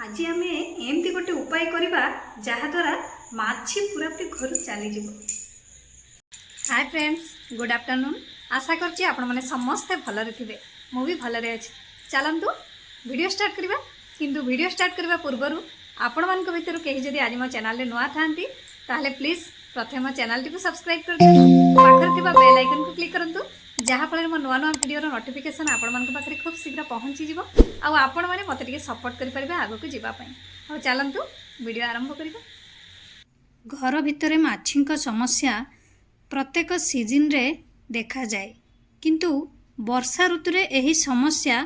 ଆଜି ଆମେ ଏମିତି ଗୋଟେ ଉପାୟ କରିବା, ଯାହାଦ୍ୱାରା ମାଛି ପୁରାପୁରି ଘରୁ ଚାଲିଯିବ। ହାଏ ଫ୍ରେଣ୍ଡସ୍, ଗୁଡ୍ ଆଫ୍ଟରନୁନ୍। ଆଶା କରୁଛି ଆପଣମାନେ ସମସ୍ତେ ଭଲରେ ଥିବେ। ମୁଁ ବି ଭଲରେ ଅଛି। ଚାଲନ୍ତୁ, ଭିଡ଼ିଓ ଷ୍ଟାର୍ଟ କରିବା। କିନ୍ତୁ ଭିଡ଼ିଓ ଷ୍ଟାର୍ଟ କରିବା ପୂର୍ବରୁ ଆପଣମାନଙ୍କ ଭିତରୁ କେହି ଯଦି ଆଜି ମୋ ଚ୍ୟାନେଲରେ ନୂଆ ଥାନ୍ତି, ତାହେଲେ ପ୍ଲିଜ୍ ପ୍ରଥମେ ମୋ ଚ୍ୟାନେଲଟିକୁ ସବସ୍କ୍ରାଇବ୍ କରିଦିଅନ୍ତୁ। ପାଖରେ ଥିବା ବେଲ୍ ଆଇକନ୍କୁ କ୍ଲିକ୍ କରନ୍ତୁ, ଯାହାଫଳରେ ମୋ ନୂଆ ନୂଆ ଭିଡ଼ିଓର ନୋଟିଫିକେସନ୍ ଆପଣମାନଙ୍କ ପାଖରେ ଖୁବ୍ ଶୀଘ୍ର ପହଞ୍ଚିଯିବ ଆଉ ଆପଣମାନେ ମୋତେ ଟିକେ ସପୋର୍ଟ କରିପାରିବେ ଆଗକୁ ଯିବା ପାଇଁ। ହଉ, ଚାଲନ୍ତୁ ଭିଡ଼ିଓ ଆରମ୍ଭ କରିବା। ଘର ଭିତରେ ମାଛିଙ୍କ ସମସ୍ୟା ପ୍ରତ୍ୟେକ ସିଜିନ୍ରେ ଦେଖାଯାଏ, କିନ୍ତୁ ବର୍ଷା ଋତୁରେ ଏହି ସମସ୍ୟା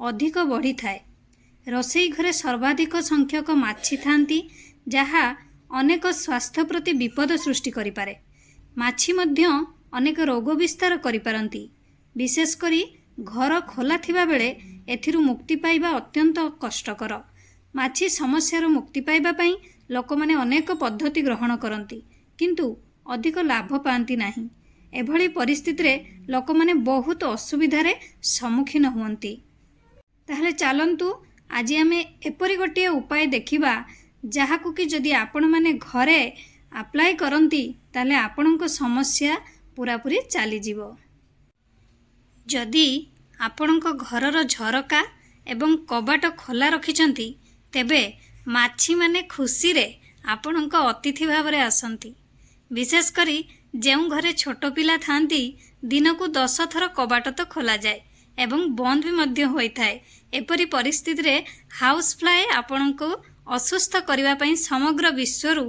ଅଧିକ ବଢ଼ିଥାଏ। ରୋଷେଇ ଘରେ ସର୍ବାଧିକ ସଂଖ୍ୟକ ମାଛି ଥାନ୍ତି, ଯାହା ଅନେକ ସ୍ୱାସ୍ଥ୍ୟ ପ୍ରତି ବିପଦ ସୃଷ୍ଟି କରିପାରେ। ମାଛି ମଧ୍ୟ ଅନେକ ରୋଗ ବିସ୍ତାର କରିପାରନ୍ତି। ବିଶେଷ କରି ଘର ଖୋଲା ଥିବାବେଳେ ଏଥିରୁ ମୁକ୍ତି ପାଇବା ଅତ୍ୟନ୍ତ କଷ୍ଟକର। ମାଛି ସମସ୍ୟାରୁ ମୁକ୍ତି ପାଇବା ପାଇଁ ଲୋକମାନେ ଅନେକ ପଦ୍ଧତି ଗ୍ରହଣ କରନ୍ତି, କିନ୍ତୁ ଅଧିକ ଲାଭ ପାଆନ୍ତି ନାହିଁ। ଏଭଳି ପରିସ୍ଥିତିରେ ଲୋକମାନେ ବହୁତ ଅସୁବିଧାରେ ସମ୍ମୁଖୀନ ହୁଅନ୍ତି। ତାହେଲେ ଚାଲନ୍ତୁ, ଆଜି ଆମେ ଏପରି ଗୋଟିଏ ଉପାୟ ଦେଖିବା, ଯାହାକୁ କି ଯଦି ଆପଣମାନେ ଘରେ ଆପ୍ଲାଏ କରନ୍ତି, ତାହେଲେ ଆପଣଙ୍କ ସମସ୍ୟା ପୁରାପୁରି ଚାଲିଯିବ। ଯଦି ଆପଣଙ୍କ ଘରର ଝରକା ଏବଂ କବାଟ ଖୋଲା ରଖିଛନ୍ତି, ତେବେ ମାଛିମାନେ ଖୁସିରେ ଆପଣଙ୍କ ଅତିଥି ଭାବରେ ଆସନ୍ତି। ବିଶେଷ କରି ଯେଉଁ ଘରେ ଛୋଟ ପିଲା ଥାଆନ୍ତି, ଦିନକୁ 10 ଥର କବାଟ ତ ଖୋଲାଯାଏ ଏବଂ ବନ୍ଦ ବି ମଧ୍ୟ ହୋଇଥାଏ। ଏପରି ପରିସ୍ଥିତିରେ ହାଉସ୍ ଫ୍ଲାଏ ଆପଣଙ୍କୁ ଅସୁସ୍ଥ କରିବା ପାଇଁ ସମଗ୍ର ବିଶ୍ୱରୁ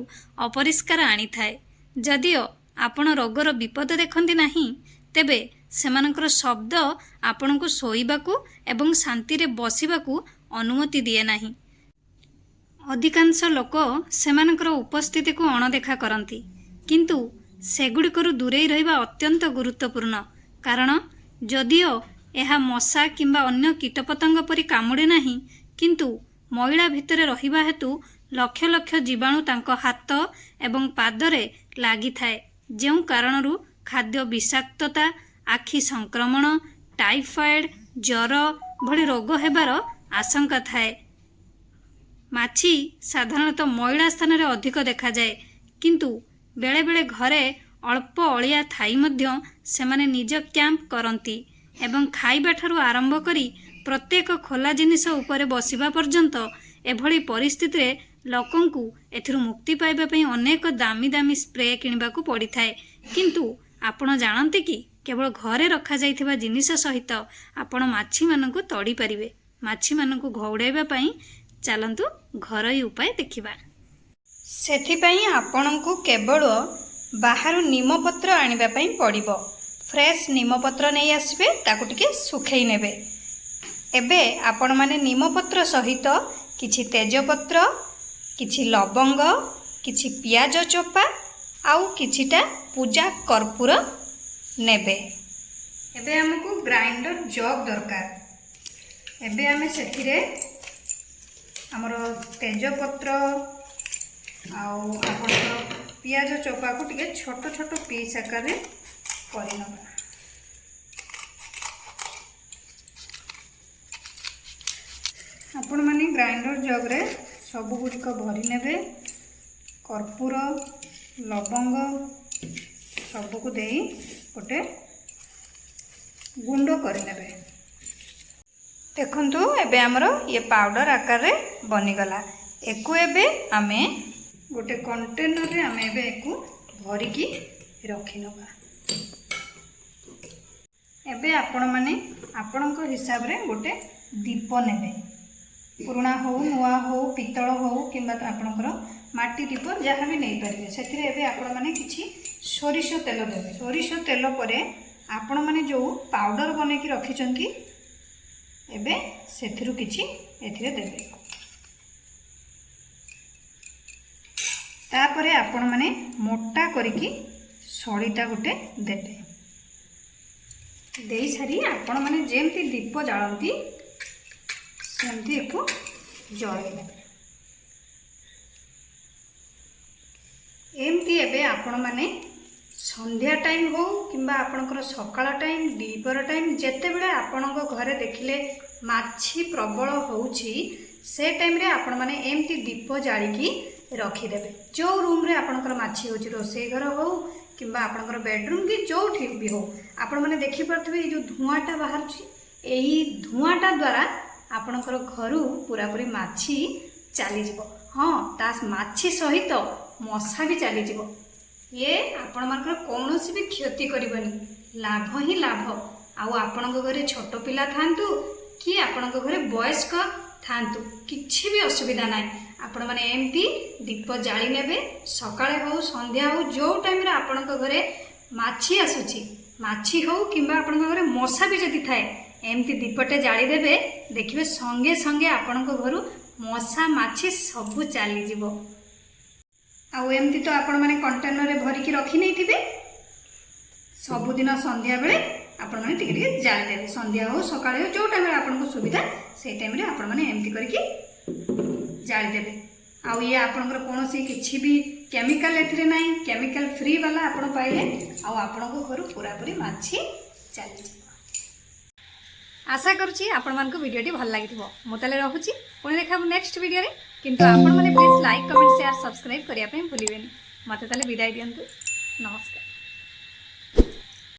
ଅପରିଷ୍କାର ଆଣିଥାଏ। ଯଦିଓ ଆପଣ ରୋଗର ବିପଦ ଦେଖନ୍ତି ନାହିଁ, ତେବେ ସେମାନଙ୍କର ଶବ୍ଦ ଆପଣଙ୍କୁ ଶୋଇବାକୁ ଏବଂ ଶାନ୍ତିରେ ବସିବାକୁ ଅନୁମତି ଦିଏ ନାହିଁ। ଅଧିକାଂଶ ଲୋକ ସେମାନଙ୍କର ଉପସ୍ଥିତିକୁ ଅଣଦେଖା କରନ୍ତି, କିନ୍ତୁ ସେଗୁଡ଼ିକରୁ ଦୂରେଇ ରହିବା ଅତ୍ୟନ୍ତ ଗୁରୁତ୍ୱପୂର୍ଣ୍ଣ, କାରଣ ଯଦିଓ ଏହା ମଶା କିମ୍ବା ଅନ୍ୟ କୀଟପତଙ୍ଗ ପରି କାମୁଡ଼େ ନାହିଁ, କିନ୍ତୁ ମଇଳା ଭିତରେ ରହିବା ହେତୁ ଲକ୍ଷ ଲକ୍ଷ ଜୀବାଣୁ ତାଙ୍କ ହାତ ଏବଂ ପାଦରେ ଲାଗିଥାଏ, ଯେଉଁ କାରଣରୁ ଖାଦ୍ୟ ବିଷାକ୍ତତା, ଆଖି ସଂକ୍ରମଣ, ଟାଇଫଏଡ୍ ଜ୍ୱର ଭଳି ରୋଗ ହେବାର ଆଶଙ୍କା ଥାଏ। ମାଛି ସାଧାରଣତଃ ମଇଳା ସ୍ଥାନରେ ଅଧିକ ଦେଖାଯାଏ, କିନ୍ତୁ ବେଳେବେଳେ ଘରେ ଅଳ୍ପ ଅଳିଆ ଥାଇ ମଧ୍ୟ ସେମାନେ ନିଜ କ୍ୟାମ୍ପ କରନ୍ତି ଏବଂ ଖାଇବାଠାରୁ ଆରମ୍ଭ କରି ପ୍ରତ୍ୟେକ ଖୋଲା ଜିନିଷ ଉପରେ ବସିବା ପର୍ଯ୍ୟନ୍ତ। ଏଭଳି ପରିସ୍ଥିତିରେ ଲୋକଙ୍କୁ ଏଥିରୁ ମୁକ୍ତି ପାଇବା ପାଇଁ ଅନେକ ଦାମୀ ଦାମୀ ସ୍ପ୍ରେ କିଣିବାକୁ ପଡ଼ିଥାଏ। କିନ୍ତୁ ଆପଣ ଜାଣନ୍ତି କି, କେବଳ ଘରେ ରଖାଯାଇଥିବା ଜିନିଷ ସହିତ ଆପଣ ମାଛିମାନଙ୍କୁ ତଡ଼ି ପାରିବେ? ମାଛିମାନଙ୍କୁ ଘଉଡ଼ାଇବା ପାଇଁ ଚାଲନ୍ତୁ ଘରୋଇ ଉପାୟ ଦେଖିବା। ସେଥିପାଇଁ ଆପଣଙ୍କୁ କେବଳ ବାହାରୁ ନିମପତ୍ର ଆଣିବା ପାଇଁ ପଡ଼ିବ। ଫ୍ରେଶ୍ ନିମପତ୍ର ନେଇ ଆସିବେ, ତାକୁ ଟିକେ ଶୁଖେଇ ନେବେ। ଏବେ ଆପଣମାନେ ନିମପତ୍ର ସହିତ କିଛି ତେଜପତ୍ର, କିଛି ଲବଙ୍ଗ, କିଛି ପିଆଜ ଚୋପା ଆଉ କିଛିଟା ପୂଜା କର୍ପୂର ନେବେ। ଏବେ ଆମକୁ ଗ୍ରାଇଣ୍ଡର ଜଗ୍ ଦରକାର। ଏବେ ଆମେ ସେଥିରେ ଆମର ତେଜପତ୍ର ଆଉ ଆପଣଙ୍କର ପିଆଜ ଚୋପାକୁ ଟିକେ ଛୋଟ ଛୋଟ ପିସ୍ ଆକାରରେ କରିନେବା। ଆପଣମାନେ ଗ୍ରାଇଣ୍ଡର ଜଗ୍ରେ ସବୁଗୁଡ଼ିକ ଭରି ନେବେ। କର୍ପୂର, ଲବଙ୍ଗ ସବୁକୁ ଦେଇ ଗୋଟେ ଗୁଣ୍ଡ କରିନେବେ। ଦେଖନ୍ତୁ, ଏବେ ଆମର ଇଏ ପାଉଡ଼ର ଆକାରରେ ବନିଗଲା। ଏକୁ ଏବେ ଆମେ ଗୋଟେ କଣ୍ଟେନରରେ ଆମେ ଏବେ ଏକୁ ଭରିକି ରଖିନେବା। ଏବେ ଆପଣମାନେ ଆପଣଙ୍କ ହିସାବରେ ଗୋଟେ ଦୀପ ନେବେ। ପୁରୁଣା ହଉ, ନୂଆ ହଉ, ପିତ୍ତଳ ହଉ କିମ୍ବା ଆପଣଙ୍କର ମାଟି ଦୀପ, ଯାହା ବି ନେଇପାରିବେ। ସେଥିରେ ଏବେ ଆପଣମାନେ କିଛି ସୋରିଷ ତେଲ ଦେବେ। ସୋରିଷ ତେଲ ପରେ ଆପଣମାନେ ଯେଉଁ ପାଉଡ଼ର ବନେଇକି ରଖିଛନ୍ତି, ଏବେ ସେଥିରୁ କିଛି ଏଥିରେ ଦେବେ। ତାପରେ ଆପଣମାନେ ମୋଟା କରିକି ସଳିତା ଗୋଟେ ଦେବେ। ଦେଇସାରି ଆପଣମାନେ ଯେମିତି ଦୀପ ଜାଳନ୍ତି, ସେମିତି ଏକୁ ଜଳେଇ ନେବେ। ଏମିତି ଏବେ ଆପଣମାନେ ସନ୍ଧ୍ୟା ଟାଇମ୍ ହେଉ କିମ୍ବା ଆପଣଙ୍କର ସକାଳ ଟାଇମ୍, ଦ୍ୱିପହର ଟାଇମ୍, ଯେତେବେଳେ ଆପଣଙ୍କ ଘରେ ଦେଖିଲେ ମାଛି ପ୍ରବଳ ହେଉଛି, ସେ ଟାଇମ୍ରେ ଆପଣମାନେ ଏମିତି ଦୀପ ଜାଳିକି ରଖିଦେବେ। ଯେଉଁ ରୁମ୍ରେ ଆପଣଙ୍କର ମାଛି ହେଉଛି, ରୋଷେଇ ଘର ହେଉ କିମ୍ବା ଆପଣଙ୍କର ବେଡ଼ରୁମ୍ କି ଯେଉଁଠି ବି ହେଉ, ଆପଣମାନେ ଦେଖିପାରୁଥିବେ ଏଇ ଯେଉଁ ଧୂଆଁଟା ବାହାରୁଛି। ଏଇ ଧୂଆଁଟା ଦ୍ୱାରା ଆପଣଙ୍କର ଘରୁ ପୁରାପୁରି ମାଛି ଚାଲିଯିବ। ହଁ, ତା ମାଛି ସହିତ ମଶା ବି ଚାଲିଯିବ। ଇଏ ଆପଣମାନଙ୍କର କୌଣସି ବି କ୍ଷତି କରିବନି, ଲାଭ ହିଁ ଲାଭ। ଆଉ ଆପଣଙ୍କ ଘରେ ଛୋଟ ପିଲା ଥାଆନ୍ତୁ କି ଆପଣଙ୍କ ଘରେ ବୟସ୍କ ଥାଆନ୍ତୁ, କିଛି ବି ଅସୁବିଧା ନାହିଁ। ଆପଣମାନେ ଏମିତି ଦୀପ ଜାଳି ନେବେ, ସକାଳେ ହଉ, ସନ୍ଧ୍ୟା ହଉ, ଯେଉଁ ଟାଇମ୍ରେ ଆପଣଙ୍କ ଘରେ ମାଛି ଆସୁଛି, ମାଛି ହଉ କିମ୍ବା ଆପଣଙ୍କ ଘରେ ମଶା ବି ଯଦି ଥାଏ, ଏମିତି ଦୀପଟେ ଜାଳିଦେବେ। ଦେଖିବେ, ସଙ୍ଗେ ସଙ୍ଗେ ଆପଣଙ୍କ ଘରୁ ମଶା ମାଛି ସବୁ ଚାଲିଯିବ। ଆଉ ଏମିତି ତ ଆପଣମାନେ କଣ୍ଟେନରରେ ଭରିକି ରଖି ନେଇଥିବେ। ସବୁଦିନ ସନ୍ଧ୍ୟାବେଳେ ଆପଣମାନେ ଟିକେ ଟିକେ ଜାଳିଦେବେ। ସନ୍ଧ୍ୟା ହଉ, ସକାଳେ ହଉ, ଯେଉଁ ଟାଇମ୍ରେ ଆପଣଙ୍କୁ ସୁବିଧା, ସେଇ ଟାଇମ୍ରେ ଆପଣମାନେ ଏମିତି କରିକି ଜାଳିଦେବେ। ଆଉ ଇଏ ଆପଣଙ୍କର କୌଣସି କିଛି ବି କେମିକାଲ ଏଥିରେ ନାହିଁ। କେମିକାଲ ଫ୍ରି ବାଲା ଆପଣ ପାଇଲେ ଆଉ ଆପଣଙ୍କ ଘରୁ ପୁରାପୁରି ମାଛି ଚାଲିଯିବ। ଆଶା କରୁଛି ଆପଣମାନଙ୍କୁ ଭିଡ଼ିଓଟି ଭଲ ଲାଗିଥିବ। ମୁଁ ତାହେଲେ ରହୁଛି, ପୁଣି ଦେଖା ହେବ ନେକ୍ସଟ ଭିଡ଼ିଓରେ। କିନ୍ତୁ ଆପଣମାନେ please like, comment, share, subscribe କରିବା ପାଇଁ ଭୁଲିବେନି। ମୋତେ ତାହେଲେ ବିଦାୟ ଦିଅନ୍ତୁ। ନମସ୍କାର।